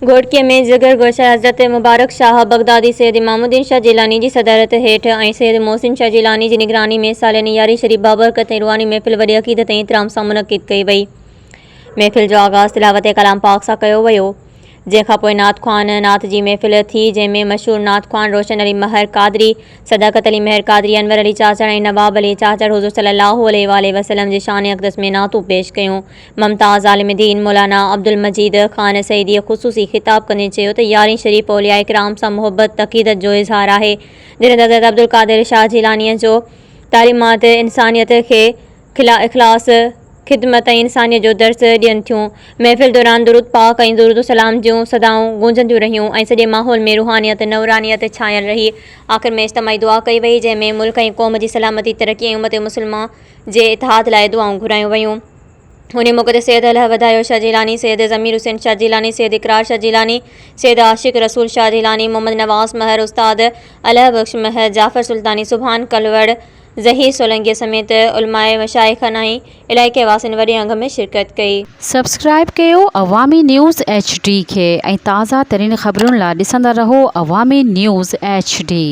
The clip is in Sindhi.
گهوٽڪيء ۾ جگر گوشه حضرت مبارڪ شاهه بغدادي سيد امام الدين شاهه جيلاني جي صدارت هيٺ ۽ سيد محسن شاهه جيلاني جي نگراني ۾ سالياني يارهين شريف بابرڪت ۽ روحاني محفل وڏي عقيدت ۽ احترام سان منعقد ڪئي وئي. محفل جو آغاز تلاوت ڪلام پاڪ سان ڪيو ويو. جنهن کان پوء نعت خوان نعت جي محفل ٿي جنهن ۾ مشهور نعت خوان روشن علي مهر قادري، صداقت علي مهر قادري، انور علي چاچڙ ۽ نواب علي چاچڙ حضور صلي الله عليه واٰله وسلم جي شان اقدس ۾ نعتون پيش ڪيون. ممتاز عالم دين مولانا عبدالمجيد خان سعيديء خصوصي خطاب ڪندي چيو ته يارهين شريف اولياء ڪرام سان محبت عقيدت جو اظهار آهي جڏهن ته حضرت عبدالقادر شاهه جيلانيء جو تعليمات انسانيت کي اخلاص، خدمت ۽ انسانيت جو درس ڏين ٿيون. محفل دوران درود پاڪ ۽ درود و سلام جون صدائون گونجنديون رهيون ۽ سڄي ماحول ۾ روحانيت نورانيت ڇانيل رهي. آخر ۾ اجتماعي دعا ڪئي وئي جنهن ۾ ملڪ ۽ قوم جي سلامتي، ترقي ۽ امت مسلمه جي اتحاد لاء دعائون گهرايون ويون. انهي موقعي تي سيد الهه وڌايو شاهه جيلاني، سيد ضمير حسين شاهه جيلاني، سيد اقرار شاهه جيلاني، سيد عاشق رسول شاهه جيلاني، محمد نواز مهر، استاد الهه بخش مهر، جعفر سلطاني، سبحان ڪلوڙ، ظهير سولنگيء سميت علماء مشائخن ۽ علائقي واسين وڏي انگ ۾ شرڪت ڪئي. سبسڪرائيب ڪيو عوامي نيوز ايڇ ڊي کي ۽ تازه ترين خبرن لا ڏسندا رهو عوامي نيوز ايڇ ڊي.